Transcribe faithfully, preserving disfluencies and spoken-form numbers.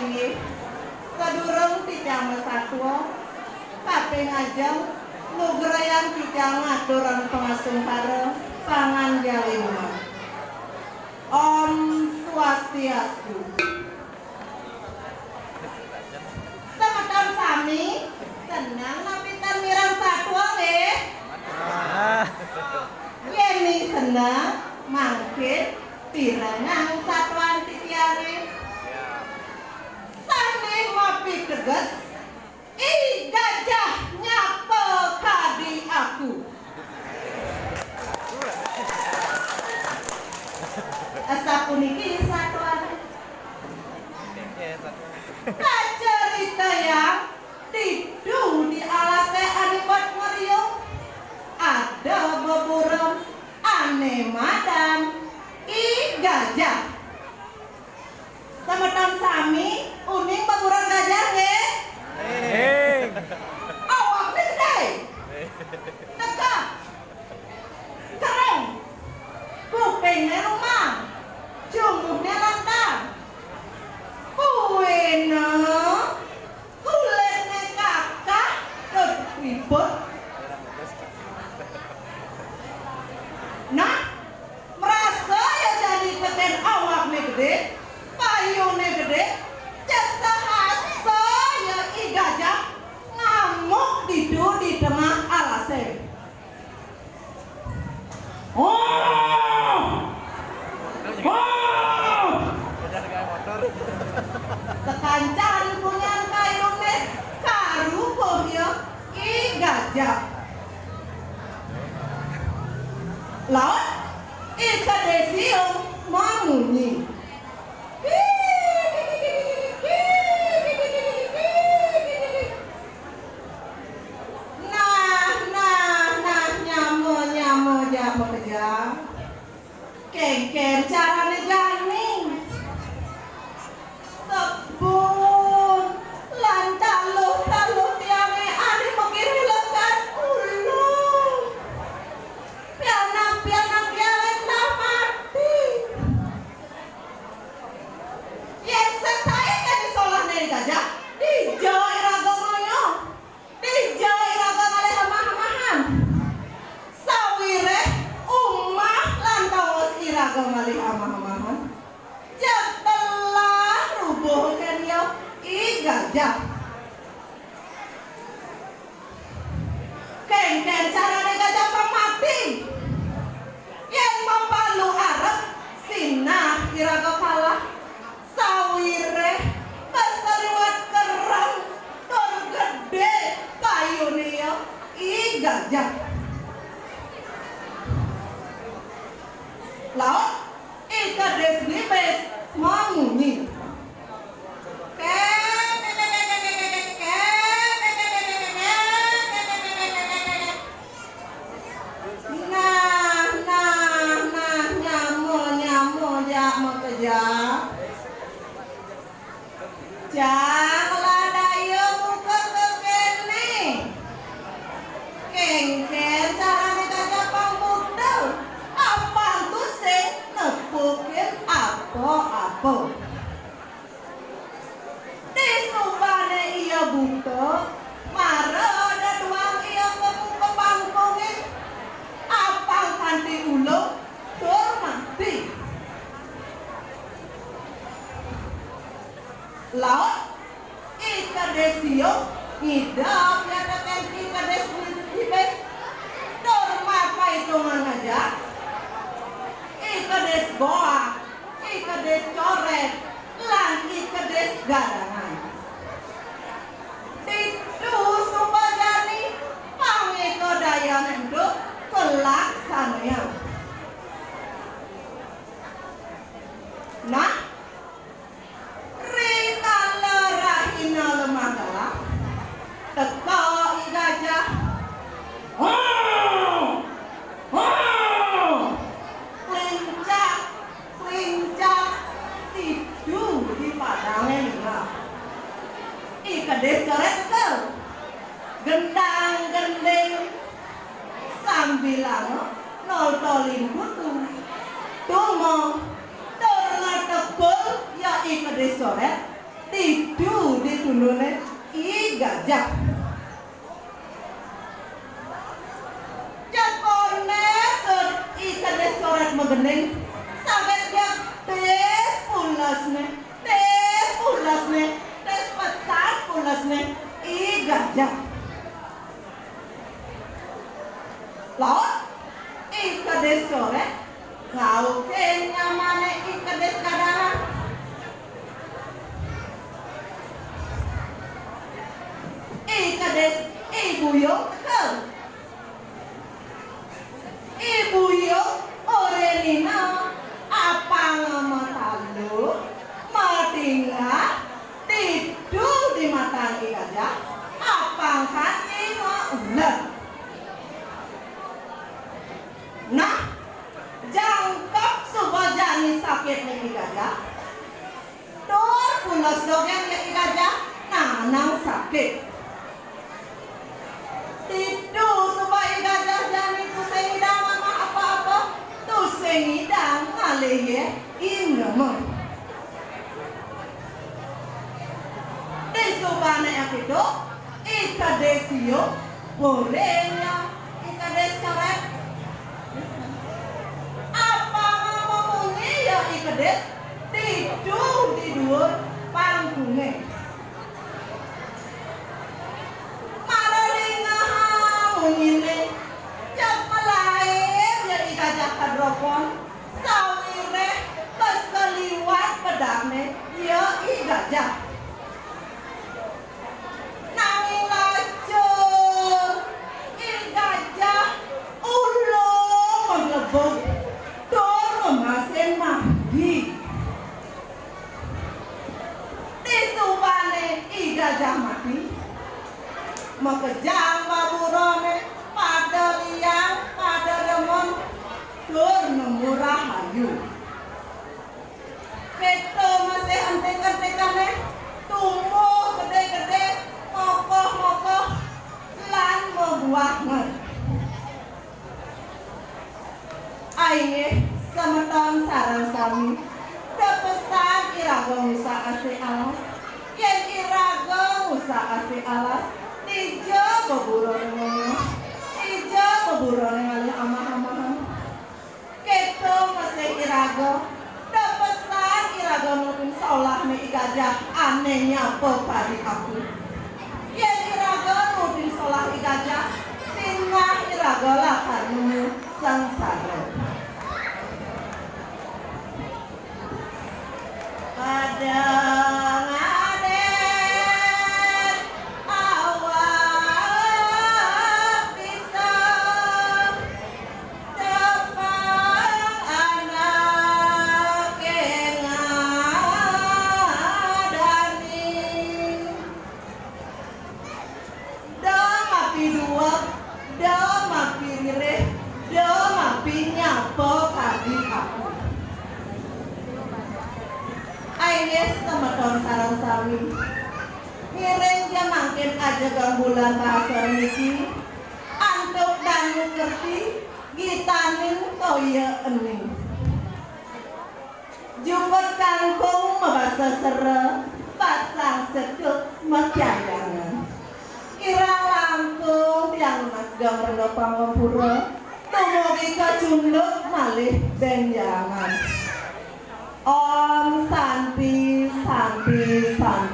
Inggih, sadurung titiang masatua, kaping ajeng, lugrayang titiang ngaturang pangasungkara panganjali. Om Swastiastu. Semeton sami seneng napi tan mireng satua, nggih? Yén seneng, mangkin pirengang satuan titiangé. Sané mapiteges, I Gajah nyapa kadi aku. Asapuniki satuané. Kacaritayang ditu di alasé ané pat ngeriuk, ada beburon ané madan I Gajah. Semeton sami uning beburon gajah, nggih? Uning. Awakné gedé. Tegap. Kereng. Kupingné rumang. Jumbuhné lantang. Kuwina kulitné kakah tur keriput. Nah, Mrasa ya jani tekén awakné gedé, payuné gedé, cesahasa ya I Gajah ngamuk ditu di tengah alasé. Oh! Oh! Sakancan punyan kayuné karubuh ya I Gajah. Laut I Kedé Siung mamunyi. Nah, nah, nah, nyama, nyama, jak makejang. Kénkén carané jani. Sebun, lan taluh-taluh tiangé ané makirih lekad ulu. Pianak-pianak tiangé telah mati. Yén sesait kadi solahné I Gajah, dija iraga ngoyo. Dija iraga ngalih amah-amahan. Sawiréh umah lan tawus iraga ngalih amah-amahan, jeg telah rubuh kén ya I Gajah. Kénkén carané Gajah pang mati? Yén mapalu arep, sinah iraga kalah. Sawiréh bes liwat kereng tur gedé kayuné ya I Gajah. Laut I Kedis Nipis mamunyi. Nah, nah, nah, nyama, nyama, jak makejang. Jang lah daya muka kekéné. Kénkén carané Gajah pang buta, apang tusing nepukin apa-apa. Disubané ia buta, mara deduang ia ka muka pangkungé, apang kanti ulung tur mati. Laut I Kedis Siung ngidap ya tekén I Kedis Nipis, tur mapaitungan ajak I Kedis Goak, I Kedis Corét, lan I Kedis Gadangan. Ditu suba jani pangéka dayané ento kalaksanayang. Nah, rikala rahina lemah galah, teka I Gajah. Hau! Hau! Klincak, klincak, tidu di padangé ningeh. I Kedis Corét teka. Gendang-gending sambilanga noltolin kutu. Tumo, tur ngatekul ya I Kedis Corét, di Né I Gajah. Jakoné sut I Kedis coret magending, saget ja tis pulesné, tis pulesné, tis pesan pulesné I Gajah. Laut I Kedis coret, ngaukin nyamané I Kedis ka dalan. I Kedis, I Buyung teka. I Buyung, orénina, apang matalu, matinggah, tidu di matan I Gajah, apang hati mauler. Nah, jangkep suba jani sakitné I Gajah. Tur pules dogén ja I Gajah, nah, nang sakit. Tidu suba I Gajah jani tusing ngidang amah apa-apa, tusing ngidang ngalih ia inema. Disubané kéto, I Kedis siup, boréng ja I Kedis coret. Apanga mamunyi ia I Kedis, tidu di duur pangkungé. Mara lingehang munyiné, jeg malaib ia I Gajah ka dropon, sawiréh bes kaliwat bedakné ia I Gajah. Nanging lacur, I Gajah ulung maglebug tur ngemasin margi. Disubané I Gajah mati, makejang baburoné pada liang, pada demen, tur nemu rahayu. Kéto masih entik-entikané, tumbuh gedé-gedé, mokoh-mokoh, lan mabuah. Inggih, semeton sareng sami, da pesan iraga ngusak asih alas. Yén iraga ngusak asih alas, dija beburoné ngenyuh, dija beburoné ngalih amah-amahan. Kéto masih iraga, da pesan iraga nutin solahné I Gajah ané nyapa kadi aku. Yén iraga nutin solah I Gajah, sinah iraga lakar nemu sangsara. Pada ngadén awak bisa, tepang anaké ngadani. Da mapi dueg, da mapi ririh, da mapi nyapa kadi aku. Inggih semeton sareng sami. Ngiring ja mangkin ajegang bulan basa niki, antuk danu kerti, gitaning toya eni. Jukut kangkung mabasa sera, batang sekuk makiayangan. Kirang langkung tiang nunas gamrena pangampura, dumugi kacunduk malih bénjangan. Om Santi, Santi, Santi.